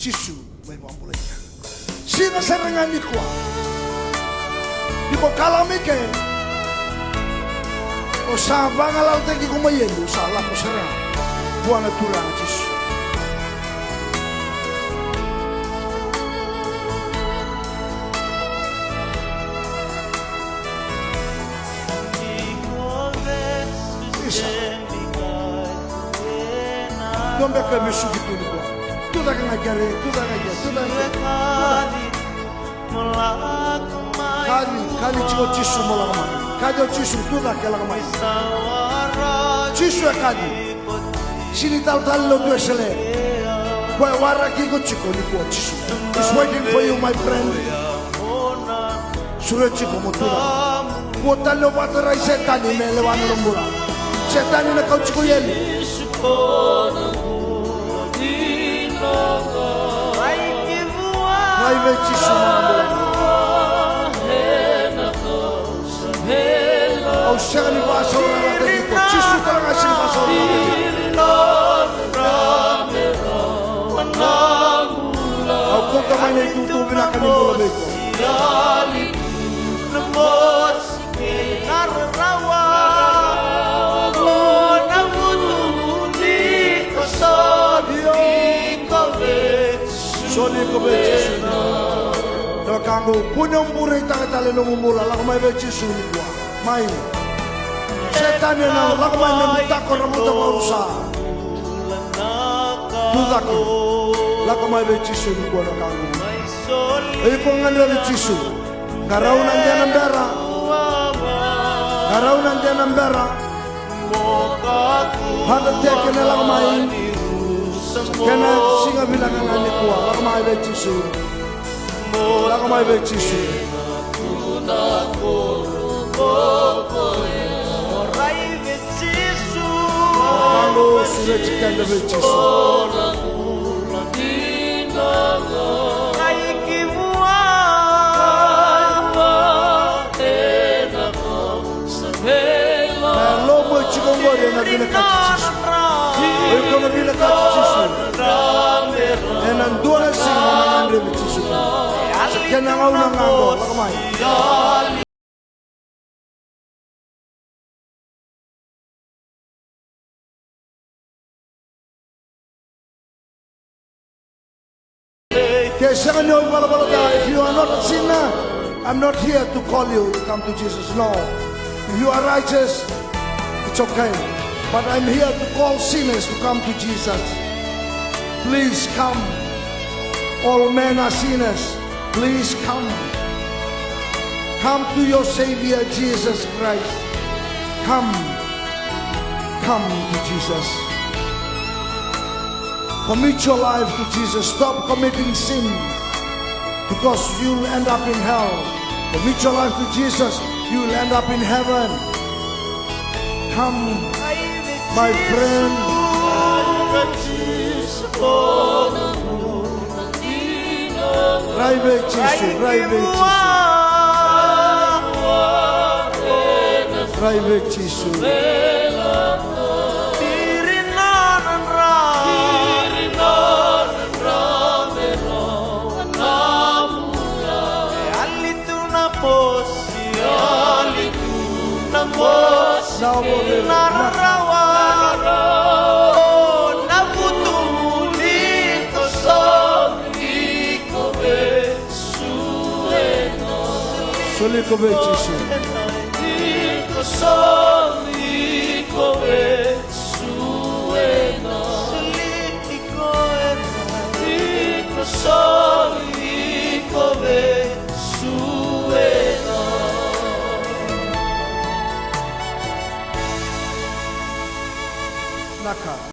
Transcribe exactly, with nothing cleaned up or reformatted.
Jisu mai vakabulai. Siga sara ga nikua. Ni ko kalawa mai ke, o sa vagalalataki iko mai eli, o sa lako sara ga vua na Turaga Jisu. Isa. Dua beka e vesuki tu nikua. Tu cake ga kere, tu cake ga kere, tu cake ga kere. Kaci, kaci tiko Jisu mo lako mai. Kaci o Jisu, tu cake, lako mai. Jisu e kaci. Sega ni talatala ni Lotu Wesele. Koya e waraki iko tiko nikua, Jisu. He's waiting for you, my friend. Sureti iko mo tu cake. Kua tale ni o vakatarai Setani me lewa na nomu bula. Setani na kauti iko i eli. Rai vei Jisu mo na bula. Au sega ni vakasaurarataki iko. Jisu tale ga e sega ni vakasaurarataki iko. Au kauta mai na itukutuku vinaka ni bula vei iko. Soli iko vei Jisu. Na wekaqu, kua ni o bureitaka tale nomu bula, lako mai vei Jisu nikua. Mai. Setani ena lako mai me butako, ravuta vakarusa. Tu cake. Lako mai vei Jisu nikua na wekaqu. O iko gadrevi Jisu. Qarauna dina bera. Qarauna dina bera. Hada teke na lako mai. Kena siga vinaka ga nikua. Lako mai vei Jisu. Lako mai vei Jisu. Alo, sureti keda vei Jisu. Na yalomu e tiko qori ena vinakati Jisu. O iko na vinakati Jisu. Ena dua na siga o na gadrevi Jisu. Sa kena gauna ga qo, lako mai. Ke sega ni o ivalavala ca, if you are not a sinner, I'm not here to call you to come to Jesus. No. If you are righteous, it's okay. But I'm here to call sinners to come to Jesus. Please come. All men are sinners. Please come. Come to your Savior Jesus Christ. Come. Come to Jesus. Commit your life to Jesus. Stop committing sin, because you'll end up in hell. Commit your life to Jesus, you'll end up in heaven. Come, my friend. Rai vei Jisu, rai vei Jisu. Rai vei Jisu. Soli iko vei Jisu. Naka.